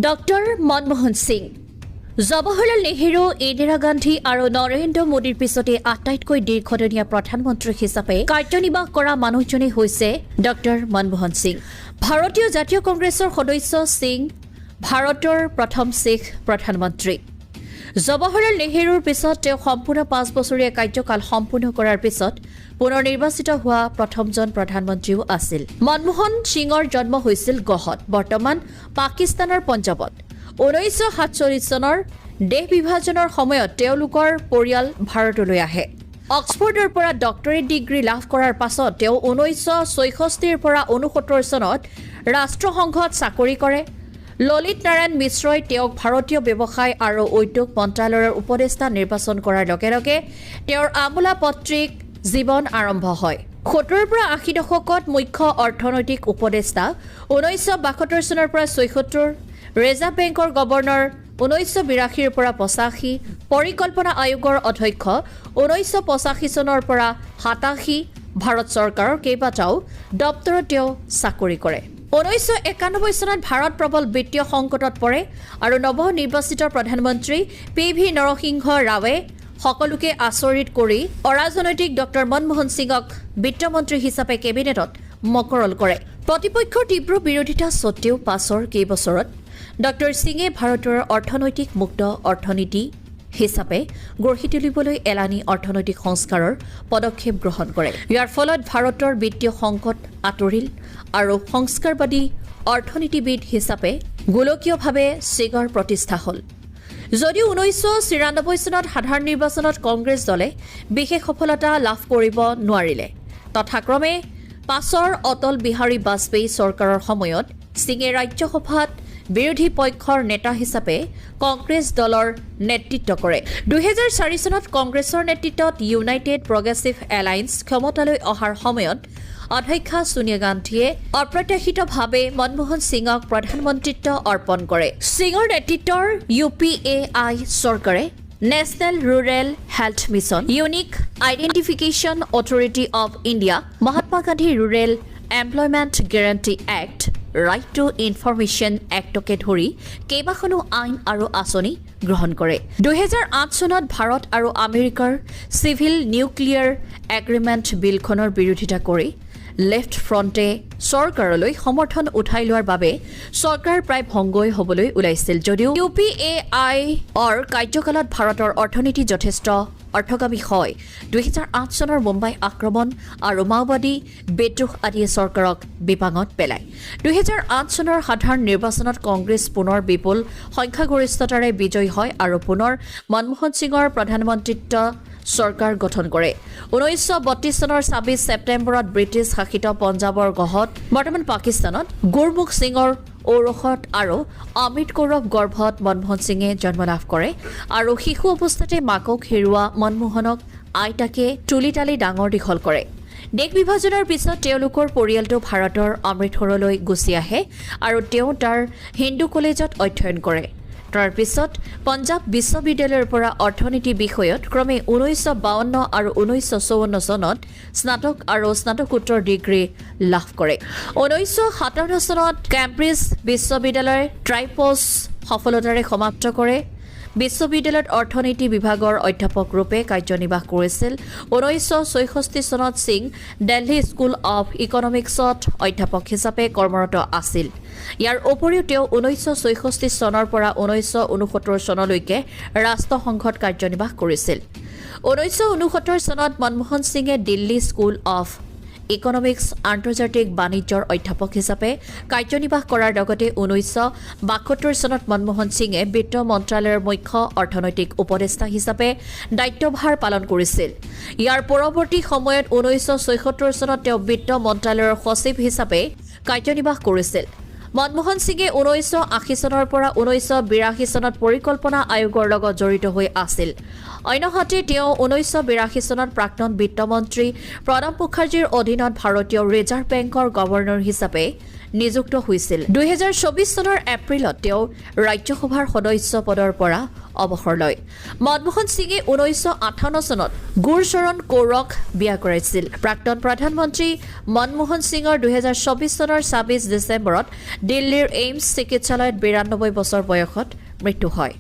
Doctor Manmohan Singh. Jawaharlal Nehru, Indira Gandhi আৰু নৰেন্দ্ৰ মোদীৰ পিছতে আটাইতকৈ দীৰ্ঘদিনীয়া প্ৰধানমন্ত্ৰী হিচাপে কাৰ্যনিৰ্বাহ কৰা মানুহজনেই হৈছে ডক্টৰ মনমোহন সিং। ভাৰতীয় জাতীয় কংগ্ৰেছৰ সদস্য সিং ভাৰতৰ প্ৰথম শিখ প্ৰধানমন্ত্ৰী। জৱাহৰলাল নেহেৰুৰ পিছত তেওঁ সম্পূৰ্ণ 5 বছৰীয়া কাৰ্যকাল সম্পূৰ্ণ কৰাৰ পিছত পুনৰ নিৰ্বাচিত হোৱা প্ৰথমজন প্ৰধানমন্ত্ৰীও আছিল। মনমোহন সিঙৰ জন্ম হৈছিল গহত, বৰ্তমান পাকিস্তানৰ পঞ্জাৱত। 1947 চনৰ দেশ বিভাজনৰ সময়ত তেওঁলোকৰ পৰিয়াল ভাৰতলৈ আহে। অক্সফৰ্ডৰ পৰা ডক্টৰেট ডিগ্ৰী লাভ কৰাৰ পাছত তেওঁ 1966ৰ পৰা 69 চনত ৰাষ্ট্ৰসংঘত চাকৰি কৰে। ললিত নাৰায়ণ মিশ্ৰই তেওঁক ভাৰতীয় ব্যৱসায় আৰু উদ্যোগ মন্ত্ৰালয়ৰ উপদেষ্টা নিৰ্বাচন কৰাৰ লগে লগে তেওঁৰ আমোলাপত্ৰিক জীৱন আৰম্ভ হয়। 70ৰ পৰা 80 দশকত মুখ্য অৰ্থনৈতিক উপদেষ্টা, 1972 চনৰ পৰা 76, ৰিজাৰ্ভ বেংকৰ গভৰ্ণৰ 1982ৰ পৰা 85, পৰিকল্পনা আয়োগৰ অধ্যক্ষ 1985 চনৰ পৰা 87, ভাৰত চৰকাৰৰ কেইবাটাও দপ্তৰত তেওঁ চাকৰি কৰে। 1991 চনত ভাৰত প্ৰবল বিত্তীয় সংকটত পৰে আৰু নৱনিৰ্বাচিত প্ৰধানমন্ত্ৰী পি ভি নৰসিংহ ৰাৱে সকলোকে আচৰিত কৰি অৰাজনৈতিক ডক্টৰ মনমোহন সিঙক বিত্তমন্ত্ৰী হিচাপে কেবিনেটত মকৰল কৰে। প্ৰতিপক্ষৰ তীব্ৰ বিৰোধিতা সত্ত্বেও পাছৰ কেইবছৰত ডক্টৰ সিঙে ভাৰতৰ অৰ্থনৈতিক মুক্ত অৰ্থনীতি হিচাপে গঢ়ি তুলিবলৈ এলানি অৰ্থনৈতিক সংস্কাৰৰ পদক্ষেপ গ্ৰহণ কৰে। ইয়াৰ ফলত ভাৰতৰ বিত্তীয় সংকট আঁতৰিল আৰু সংস্কাৰবাদী অৰ্থনীতিবিদ হিচাপে গোলকীয়ভাৱে সিঙৰ প্ৰতিষ্ঠা হ'ল। যদিও 1994 চনত সাধাৰণ নিৰ্বাচনত কংগ্ৰেছ দলে বিশেষ সফলতা লাভ কৰিব নোৱাৰিলে, তথাক্ৰমে পাছৰ অটল বিহাৰী বাজপেয়ী চৰকাৰৰ সময়ত সিঙে ৰাজ্যসভাত বিৰোধী পক্ষৰ নেতা হিচাপে কংগ্ৰেছ দলৰ নেতৃত্ব কৰে। 2004 চনত কংগ্ৰেছৰ নেতৃত্বত ইউনাইটেড প্ৰগ্ৰেছিভ এলায়েন্স ক্ষমতালৈ অহাৰ সময়ত অধ্যক্ষা ছোনিয়া গান্ধীয়ে অপ্ৰত্যাশিতভাৱে মনমোহন সিঙক প্ৰধানমন্ত্ৰিত্ব অৰ্পণ কৰে। সিঙৰ নেতৃত্বৰ ইউ পি এ I চৰকাৰে National Rural Health Mission, Unique Identification Authority of India, Mahatma Gandhi Rural Employment Guarantee Act, Right to Information এক্টকে ধৰি কেইবাখনো আইন আৰু আঁচনি গ্ৰহণ কৰে। 2008 চনত ভাৰত আৰু আমেৰিকাৰ চিভিল নিউক্লিয়াৰ এগ্ৰিমেণ্ট বিলখনৰ বিৰোধিতা কৰি লেফ্ট ফ্ৰণ্টে চৰকাৰলৈ সমৰ্থন উঠাই লোৱাৰ বাবে চৰকাৰ প্ৰায় ভংগই হ'বলৈ ওলাইছিল। যদিও ইউ পি এ আইৰ কাৰ্যকালত ভাৰতৰ অৰ্থনীতি যথেষ্ট অৰ্থকামী হয়, 2008 চনৰ মুম্বাই আক্ৰমণ আৰু মাওবাদী বিদ্ৰোহ আদিয়ে চৰকাৰক বিপাঙত পেলায়। 2008 চনৰ সাধাৰণ নিৰ্বাচনত কংগ্ৰেছ পুনৰ বিপুল সংখ্যাগৰিষ্ঠতাৰে বিজয়ী হয় আৰু পুনৰ মনমোহন সিঙৰ প্ৰধানমন্ত্ৰিত্ব চৰকাৰ গঠন কৰে। 1932 চনৰ 26 ছেপ্টেম্বৰত ব্ৰিটিছ শাসিত পঞ্জাৱৰ গহত, বৰ্তমান পাকিস্তানত, গুৰমুখ সিঙৰ ঔৰসত আৰু অমৃত কৌৰৰ গৰ্ভত মনমোহন সিঙে জন্ম লাভ কৰে আৰু শিশু অৱস্থাতে মাকক হেৰুওৱা মনমোহনক আইতাকে তুলি তালি ডাঙৰ দীঘল কৰে। দেশ বিভাজনৰ পিছত তেওঁলোকৰ পৰিয়ালটো ভাৰতৰ অমৃতসৰলৈ গুচি আহে আৰু তেওঁ তাৰ হিন্দু কলেজত অধ্যয়ন কৰে। তাৰ পিছত পঞ্জাৱ বিশ্ববিদ্যালয়ৰ পৰা অৰ্থনীতি বিষয়ত ক্ৰমে 1952 আৰু 1954 চনত স্নাতক আৰু স্নাতকোত্তৰ ডিগ্ৰী লাভ কৰে। 1957 চনত কেম্ব্ৰিজ বিশ্ববিদ্যালয়ৰ ট্ৰাইপছ সফলতাৰে সমাপ্ত কৰে। বিশ্ববিদ্যালয়ত অৰ্থনীতি বিভাগৰ অধ্যাপক ৰূপে কাৰ্যনিৰ্বাহ কৰিছিল। 1966 চনত সিং দিল্লী স্কুল অৱ ইকনমিক্সত অধ্যাপক হিচাপে কৰ্মৰত আছিল। ইয়াৰ উপৰিও তেওঁ 1966 চনৰ পৰা 1969 চনলৈকে ৰাষ্ট্ৰসংঘত কাৰ্যনিৰ্বাহ কৰিছিল। 1969 চনত মনমোহন সিঙে দিল্লী স্কুল অৱ ইকনমিক্স আন্তৰ্জাতিক বাণিজ্যৰ অধ্যাপক হিচাপে কাৰ্যনিৰ্বাহ কৰাৰ লগতে 1972 চনত মনমোহন সিঙে বিত্ত মন্ত্ৰালয়ৰ মুখ্য অৰ্থনৈতিক উপদেষ্টা হিচাপে দায়িত্বভাৰ পালন কৰিছিল। ইয়াৰ পৰৱৰ্তী সময়ত 1976 চনত তেওঁ বিত্ত মন্ত্ৰালয়ৰ সচিব হিচাপে কাৰ্যনিৰ্বাহ কৰিছিল। মনমোহন সিঙে 1980 চনৰ পৰা 1982 চনত পৰিকল্পনা আয়োগৰ লগত জড়িত হৈ আছিল। অন্যহাতে তেওঁ 1982 চনত প্ৰাক্তন বিত্তমন্ত্ৰী প্ৰণৱ মুখাৰ্জীৰ অধীনত ভাৰতীয় ৰিজাৰ্ভ বেংকৰ গভৰ্ণৰ হিচাপে নিযুক্ত হৈছিল। 2024 চনৰ এপ্ৰিলত তেওঁ ৰাজ্যসভাৰ সদস্য পদৰ পৰা অৱসৰ লয়। মনমোহন সিঙে 1958 চনত গুৰচৰণ কৌৰক বিয়া কৰাইছিল। প্ৰাক্তন প্ৰধানমন্ত্ৰী মনমোহন সিঙৰ 2024 চনৰ 26 ডিচেম্বৰত দিল্লীৰ এইমছ চিকিৎসালয়ত 92 বছৰ বয়সত মৃত্যু হয়।